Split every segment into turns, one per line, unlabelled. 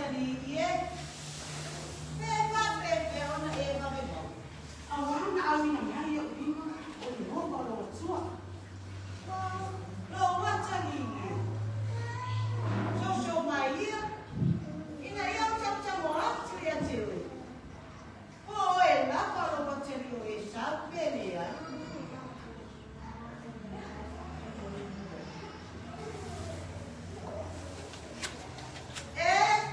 atalii e, pe faapefea ona e vave maua?
Auā na auina mai ai i o'u lima o Ieova o lou Atua.
Lou atalii e, soso mai ia, ina ia ou tagotago atu ia te oe, po o oe lava lou atalii o Esau pe leai. E!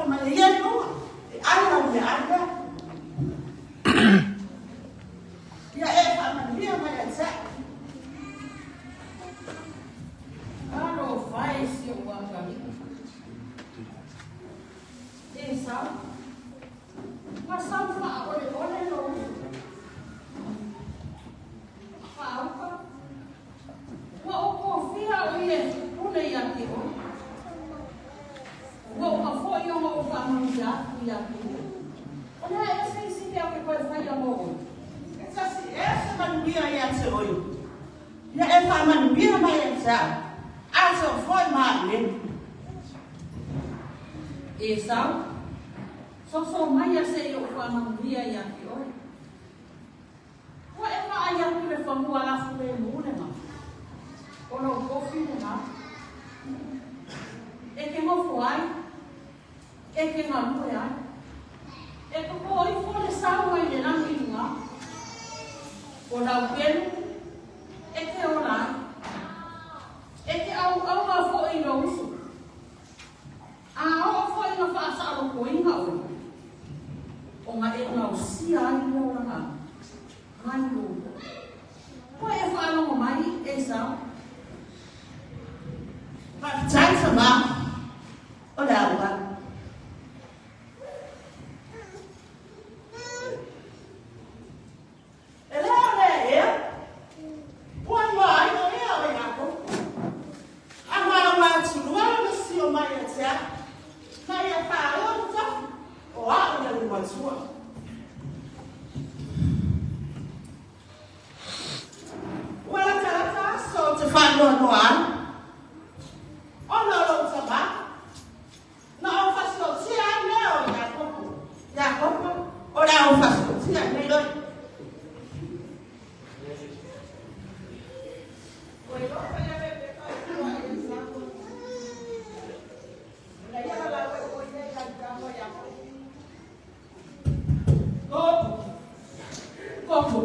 Mai ia lua. E ai lau mea ai lea. Ia e faamanuia mai ia te au.
Alofa e si ou atalii. Esau, ua sau faaoleole lou uso. Faauka, ua ou tofia o ia e pule ia te oe. Ua uma foi ona ou faamanuia atu ia te oe. O le a ea se isi mea ou te toe faia mo oe?
E tasi ea se manuia ia te oe, ia e faamanuia mai ia te au, a soo foi ma au nei.
Esau, soso maia se i ou faamanuia ia te oe. Ua e vaai atu i le fanua lafulemu lena, o lou tofi lena. E te nofo ai, e te galue ai. E totō ifo le sau mai le lagi i luga, o lau kelu e te ola ai. E te auauna foi i lou uso. A oo foi ina faasaolotoina oe, ona e gaosia ai le olaga mai lou loto. Ua e faalogo mai, Esau?
Faafetai tama o le a ou alu. E le o lea ea, ua iloa ai o ea o Iakopo. A ua atulua lona sio mai ia te au, na ia faaoa le tofi, o au le ulumatua. Ua latalata aso ou te faanoanoa ai, ona o lou tama, na ou fasilotia ai lea o Iakopo. Iakopo, o le a ou fasilotia nei oe.
Kopo! Kopo!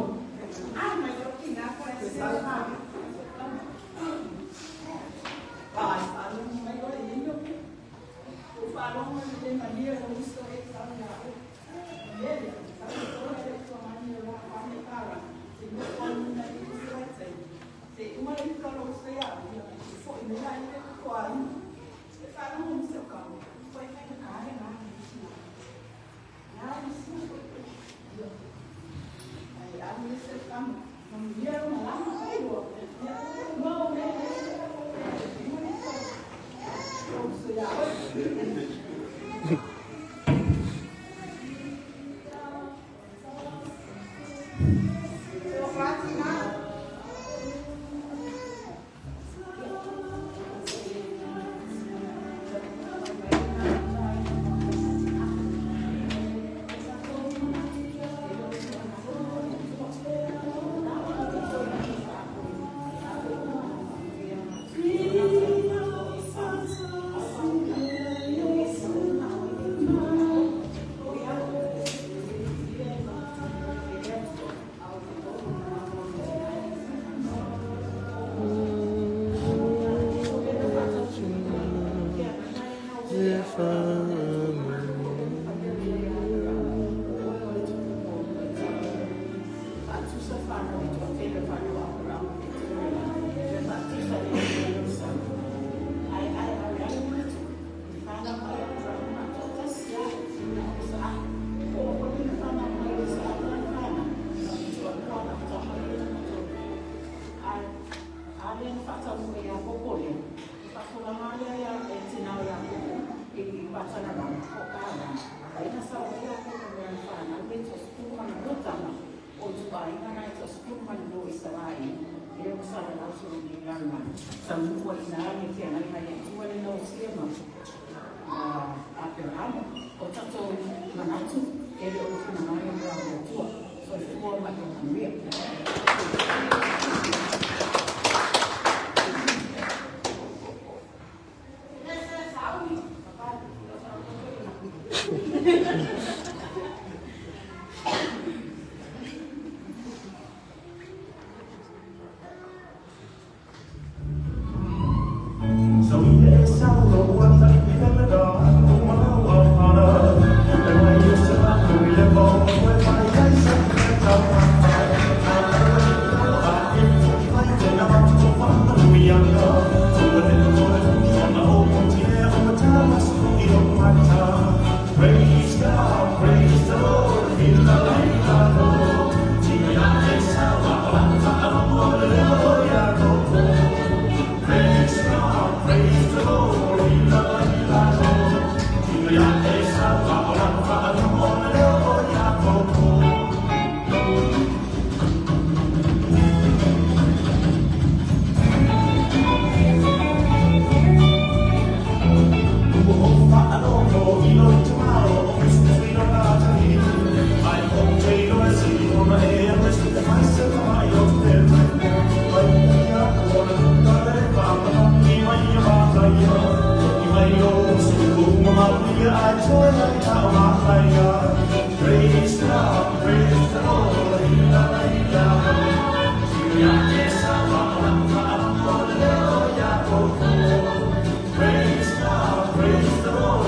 Praise God, praise the Lord. Praise God, praise the Lord.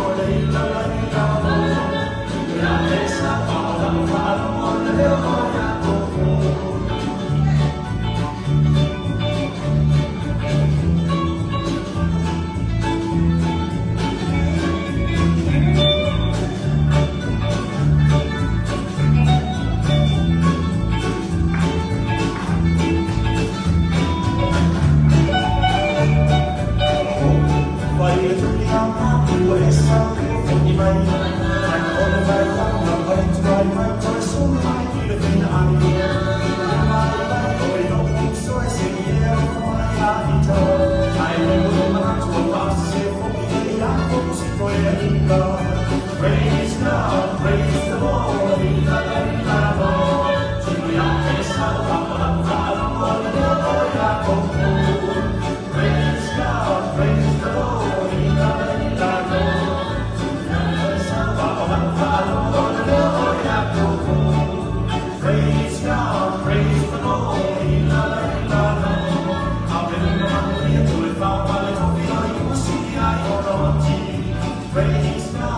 Praise God, praise the Lord. Praise God, praise the Lord. Praise God, praise the Lord. Praise God.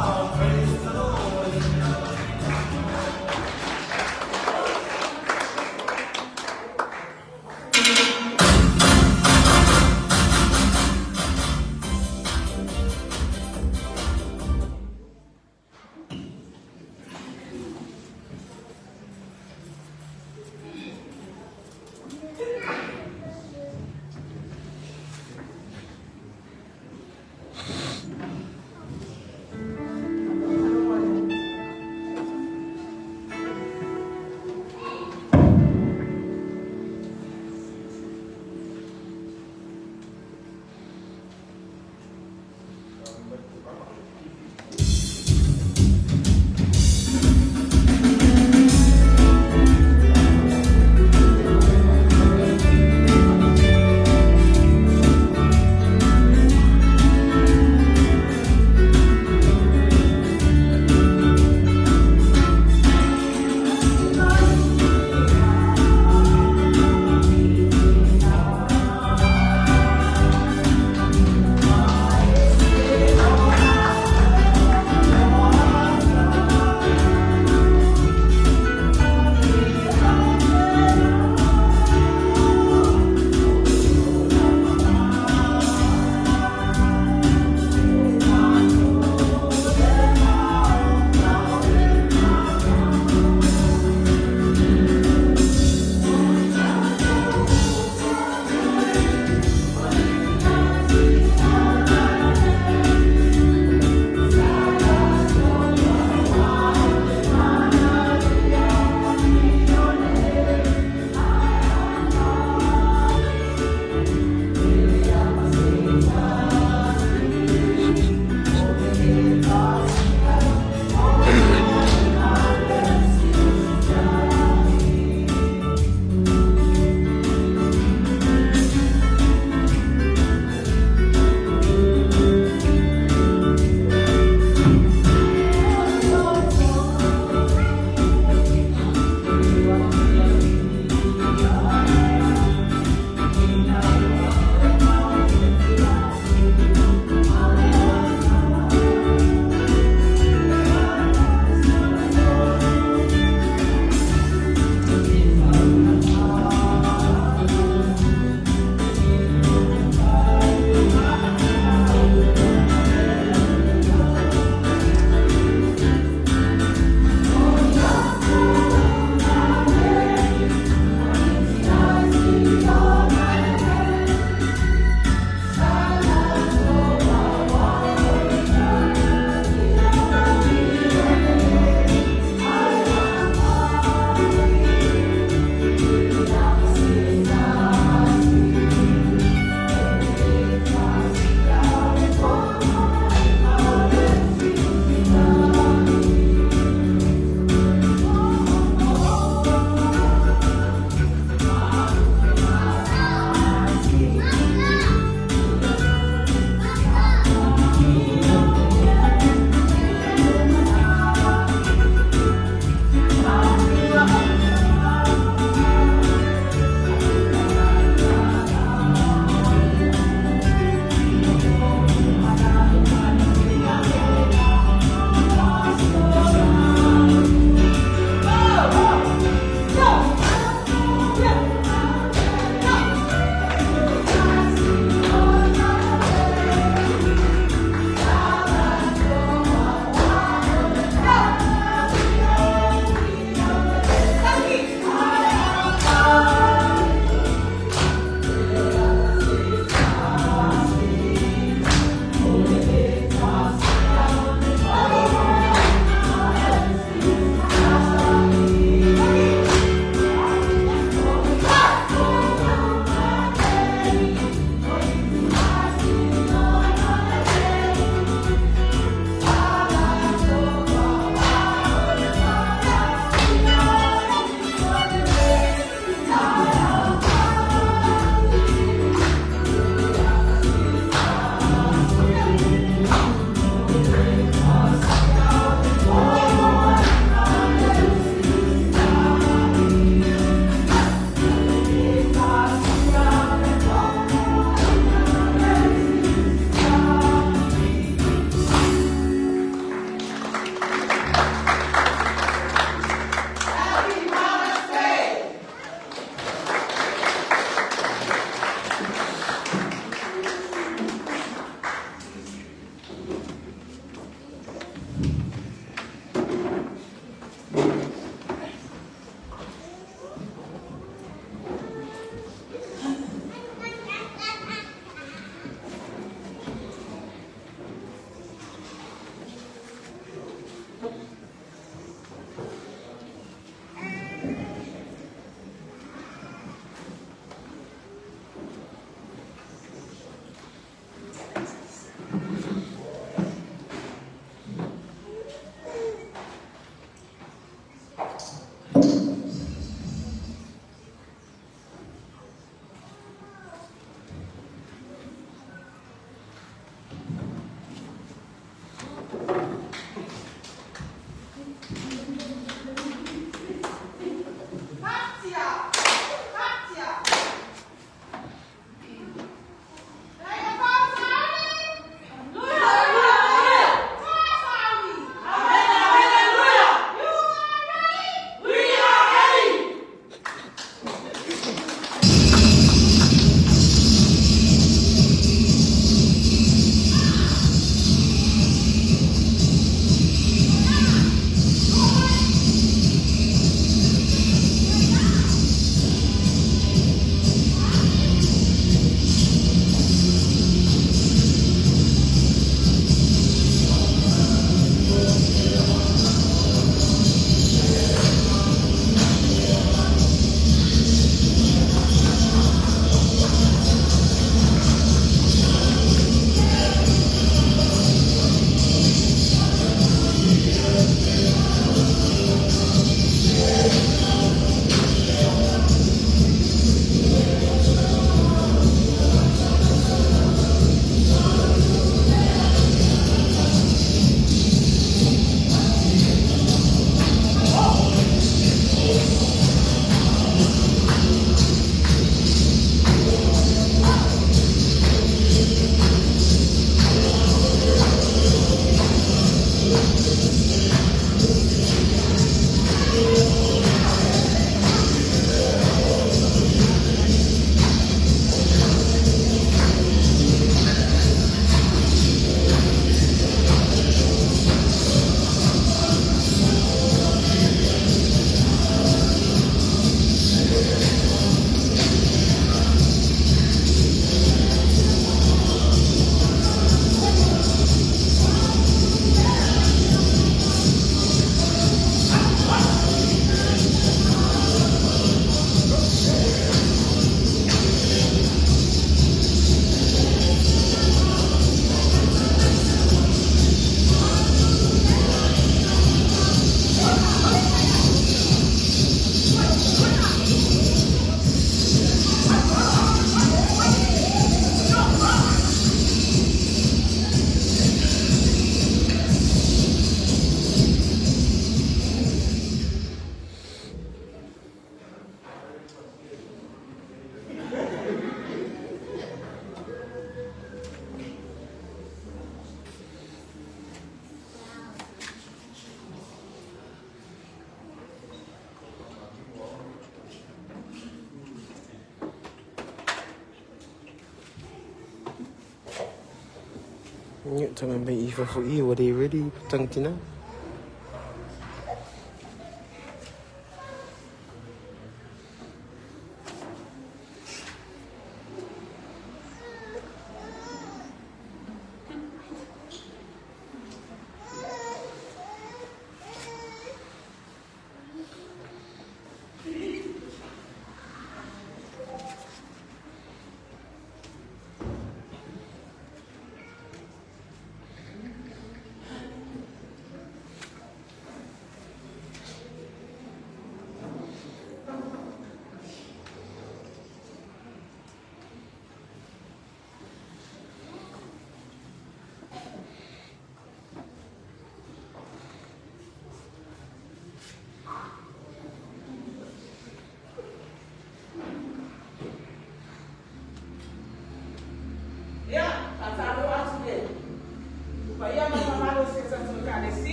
Tangan baik Ifa Fui, were they ready? Petang tina.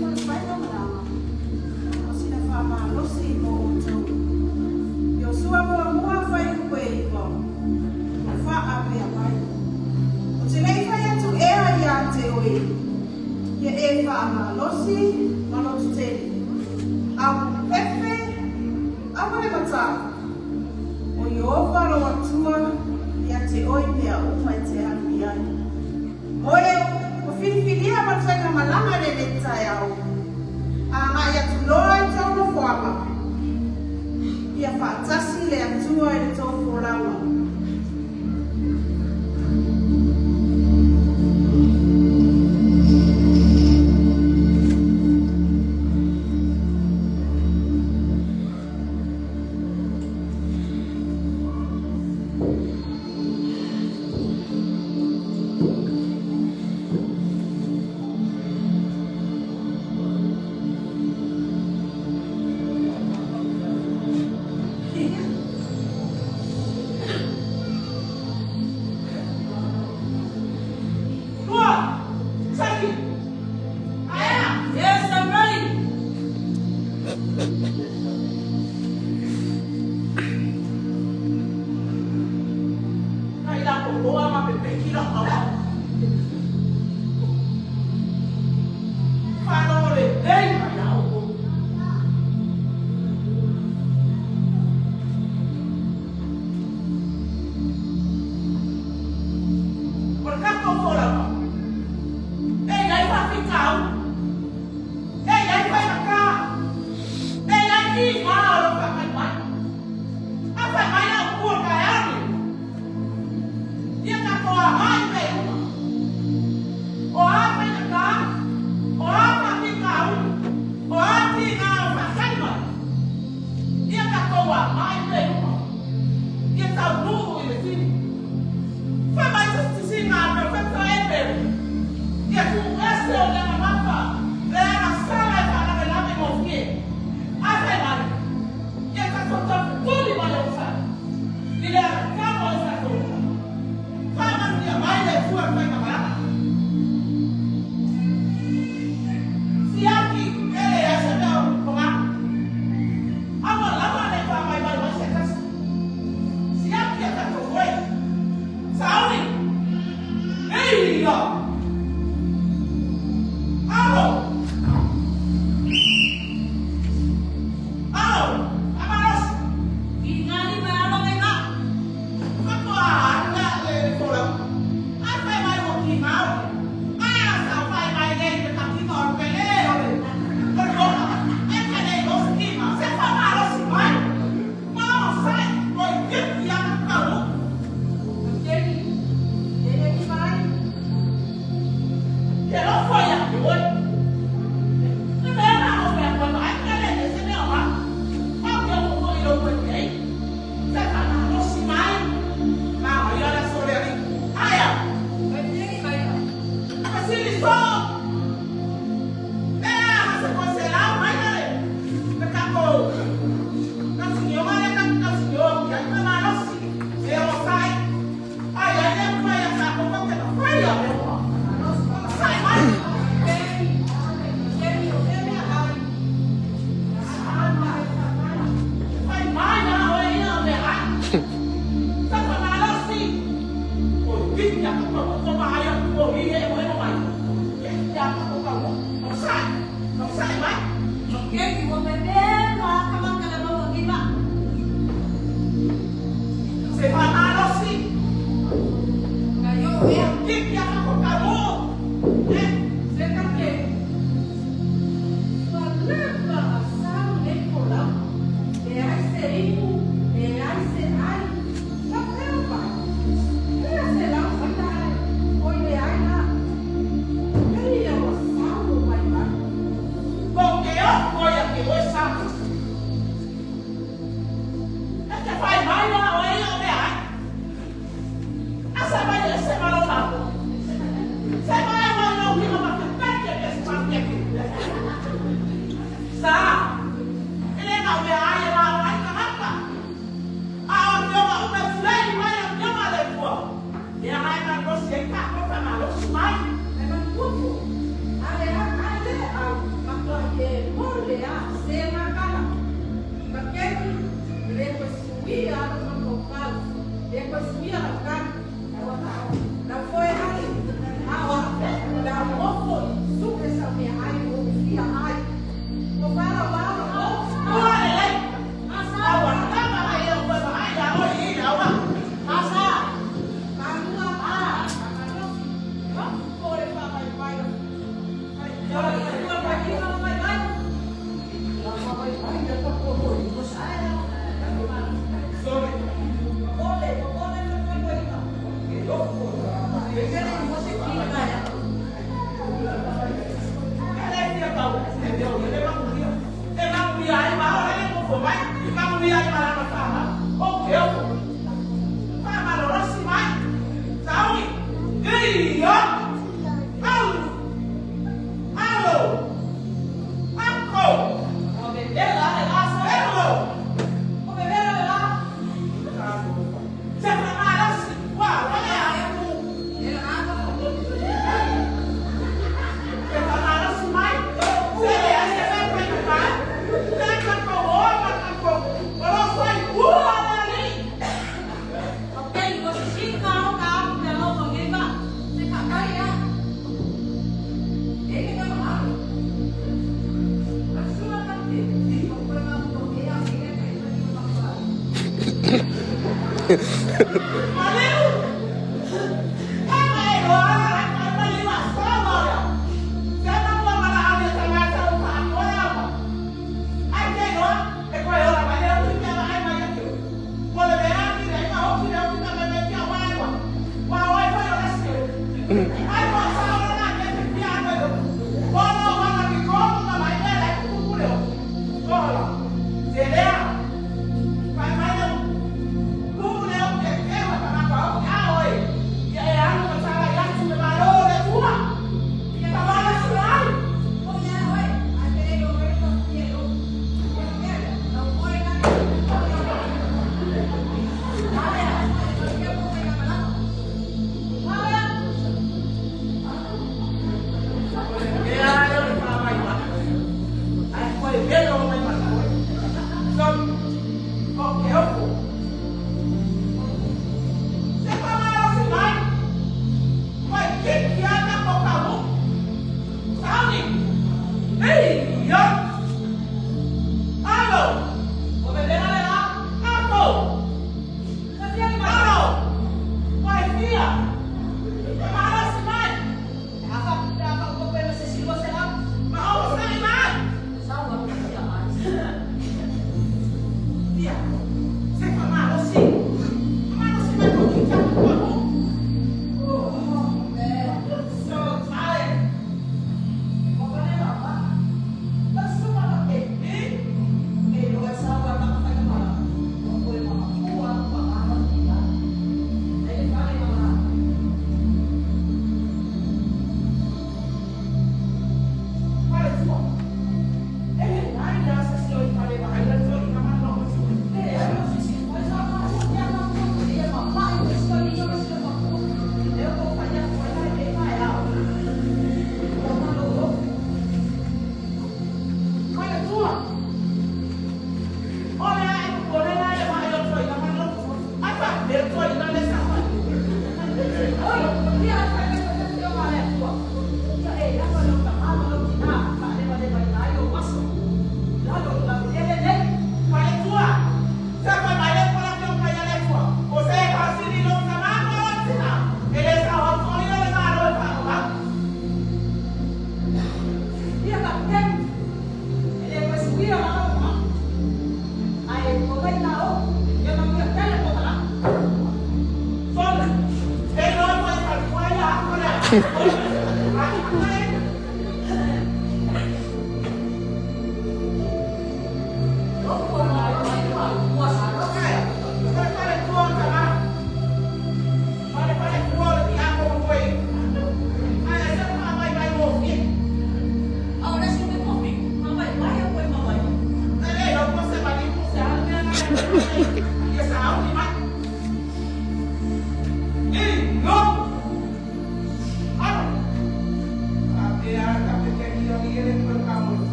mo le faiga malaga, o sina faamalosi mo outou. Iosua muamua fuaiupu e 9, o faapea mai, Ou te le i fai atu ea iā te oe, ia e faamalosi ma lototele, aua pefe, aua le mataʻu, o Ieova lou Atua ia te oe i mea uma e te alu i ai. Oe ua filifilia ma le faigamalaga i lenei taeao, agai atu loa i tou nofoaga, ia faatasi le Atua i le tou folauga.
Lua, Saki, Aya.
Yes, I'm ready.
Kai la ko loa ma pepe ki la kawa. Whānau le nei mai la o. O le kako fōlama. E iai faafitauli. E iai faigakā. E iai tigā o lou faamaimai. Afai mai lau pua taeao nei. Ia tatou agai pea i luma. O a faigakā, o a faafitauli, o a tigā o faasali mai. Ia tatou agai pea i luma. Ia taunuu i le sili. Fai mai se sisiga a le perofeta Ebere. Ia tuuese o le mamafa, le agasala e faalavelave gofie. Afai mai, ia tatou taufetuli ma le onosai, i le agatama o e tatou. Faamanuia mai le Atua i le faigamalaga. Siaki e leai se mea o paga. Aua lava ne i faamaimai mai se tasi. Siaki a tatou moe. Sauni. Ei ia. Alo. Alo. Amalosi.
Igani ma alo me nga.
Faatoa alu la le folauga. Afai mai ua kigao. A saofai mai nei i le takiga o le pele o le o le loga. E te le i se kiga. Se faamalosi mai. Ma onosai. O itiiti lava taunuu.
Kapiteni, e le i mai.
Ke lofo ia te oe. Le mea na o mea koe mai ka le le se mea o ha. Au ke o ko i lou koe nei. Se faamalosi mai. Ma o ia le aso le alii. Aia.
Kapiteni mai.
Fesili so. E aha se koe se lau mai na le. Le kako. Tausinioga le tausinioga ki ai faamalosi. E onosai. Ai ai le fai a tatou ka te fai a mea uma. Onosai mai.
Kapiteni, o fea mea ai.
Fai mai na oe ia o mea ai. Sa faamalosi. O iti a ka ko ko mai a ko hi e mo e mai.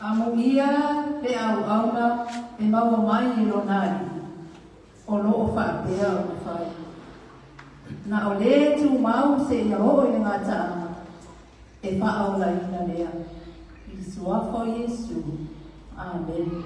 Amuia le auauna e maua mai i lona alii, o lo o faapea ona fai. Na o lē tumau seia oo i le gataaga e faaolaina lea. I le suafa o Iesu. Amene.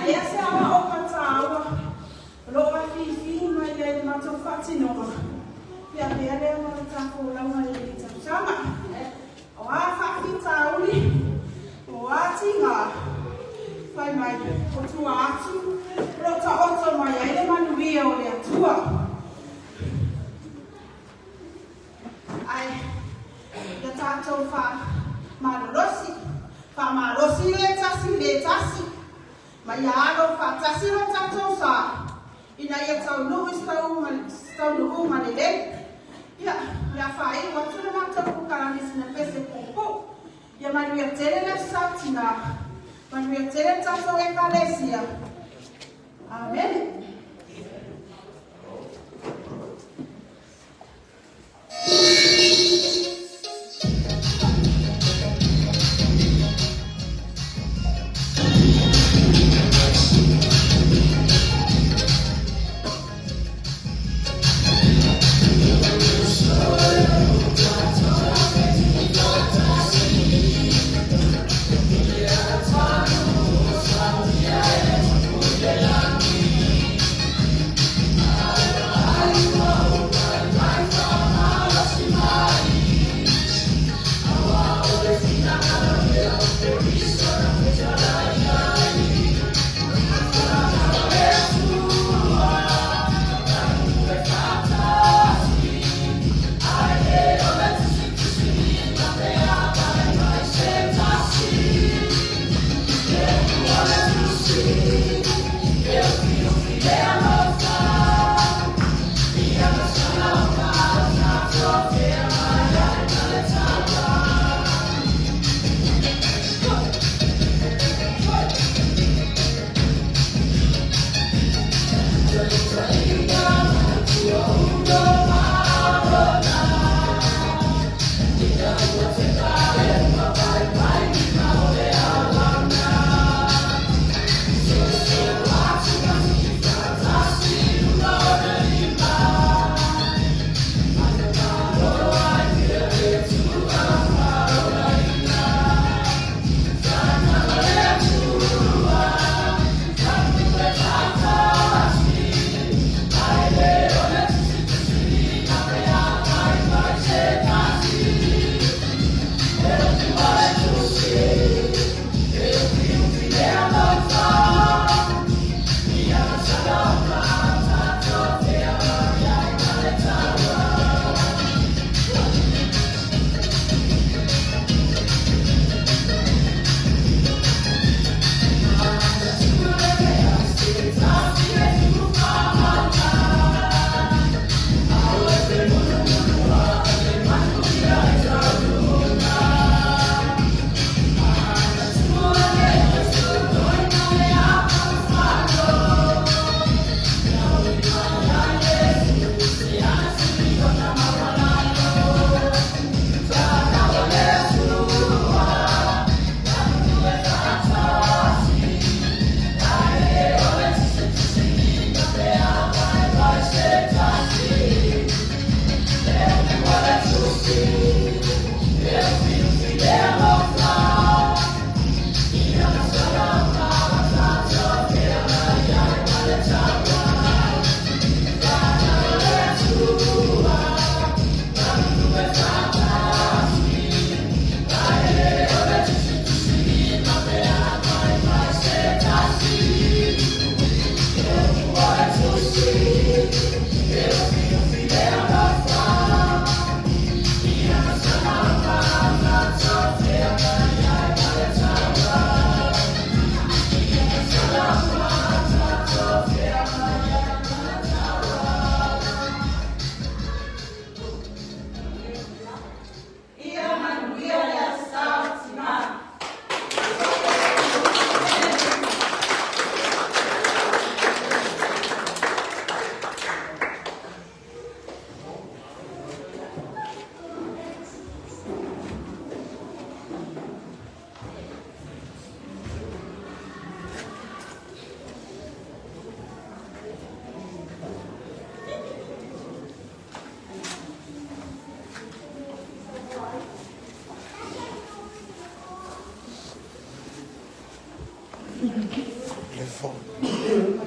lea se aoaoga tāua o loo afifi mai ai le matou faatinoga pe avea lea ma le tafolauga i lenei tausaga. O a faafitauli, o a tiga fai mai o tua atu o loo taoto mai ai le manuia o le Atua. Ae ia tatou faamalolosi, faamalosi le tasi le tasi, ma ia alo faatasi lo tatou sa ina ia taunuu i se taunuuga lelei. Ia, o le a faaiu atu le matou polokalame i sina pese puupuu. Ia manuia tele le Aso Sa Tinā, manuia tele le tatou Ekalesia. Amene.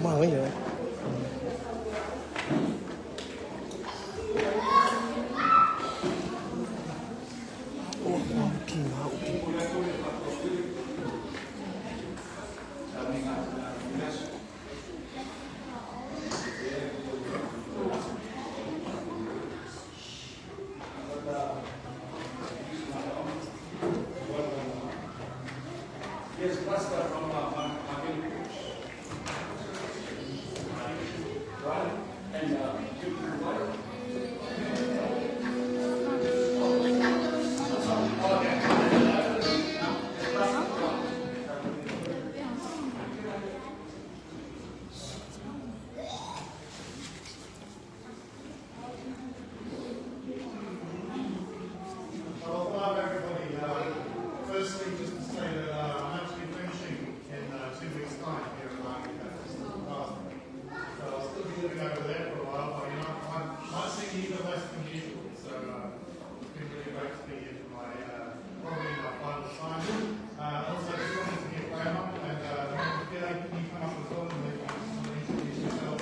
Manaia. Oh, ki ngā upu.
Yes, Pastor from Marine. Right? And you right?
Well, hello everybody. Firstly, just to say that I'm actually finishing in 2 weeks' time here at Margate Baptist as a pastor. So I'll still be living over there for a while, but you know, I might see you even less than usual. So it's been really great to be here for my probably my final time. Also, just wanted to get Graham up and Peter, can you come up as well and maybe introduce yourself?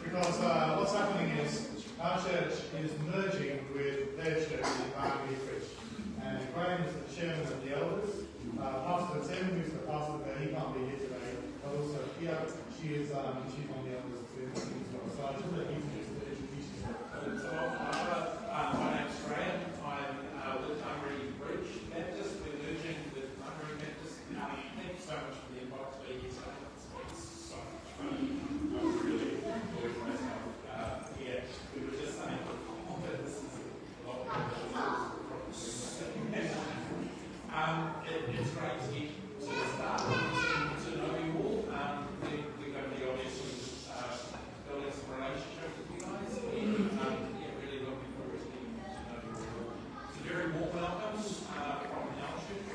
Because what's happening is our church is merging with their church in Margate Bridge. And Graham is the chairman of the elders. Pastor Tim, who's the pastor there, he can't be here today. But also Pia, she's on the elders too as well. So I just let you just introduce yourself.
So, my name's Graham. I'm with Mangere Bridge Baptist. We're merging with Mangere Baptist. Thank you so much for the invite to be here today. It's been so much fun. I've really enjoyed myself here. We were just saying before that this is a lot more than it's great to get to start to know you all. We're going to be obviously building some relationships with you guys, and yeah, really looking forward to getting to know you all. It's a very warm welcome from our church, from Mangere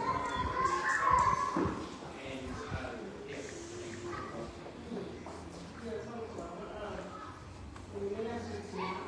Bridge Baptist, and yeah, thank you.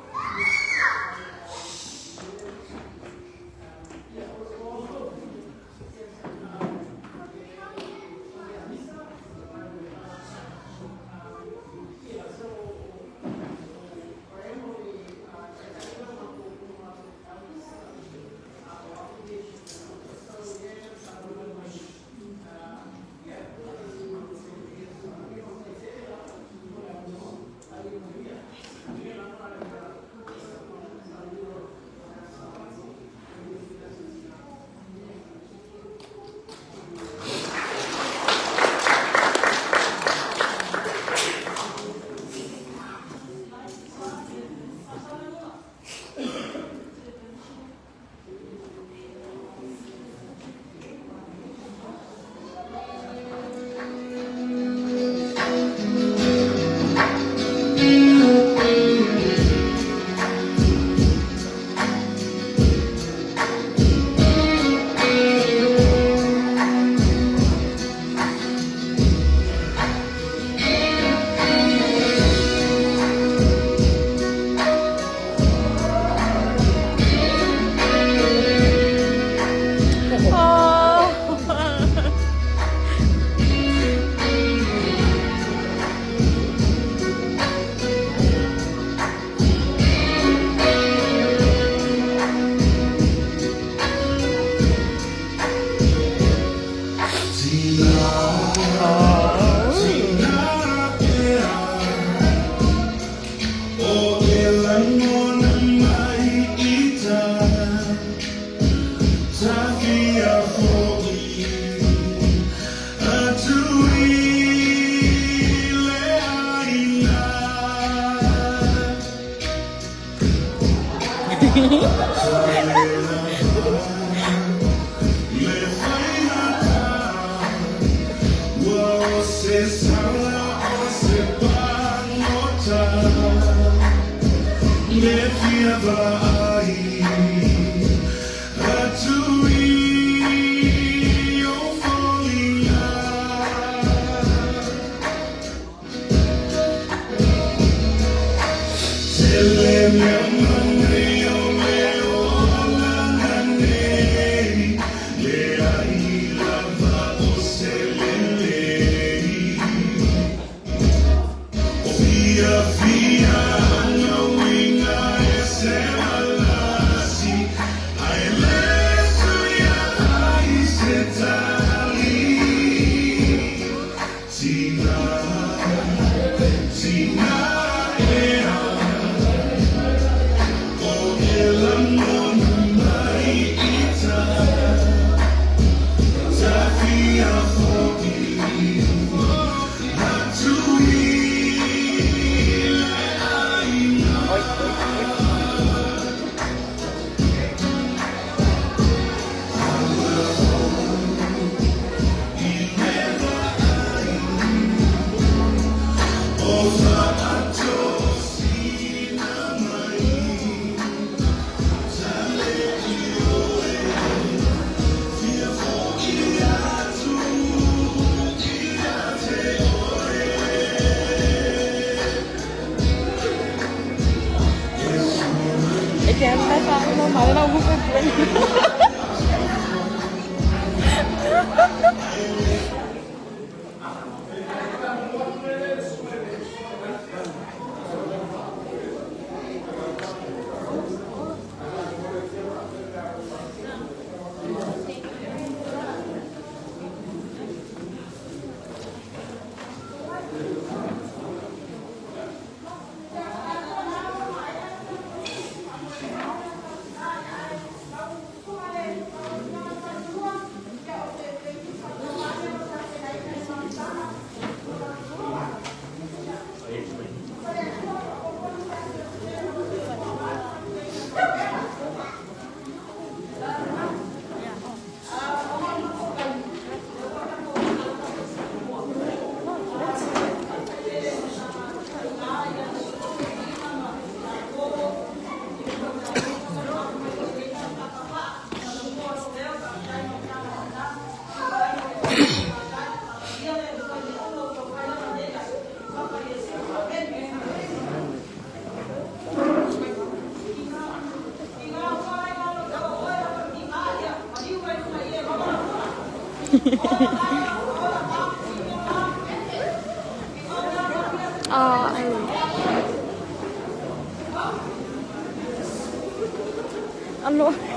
Allora.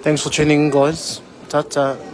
Thanks for tuning in, guys. Ta-ta.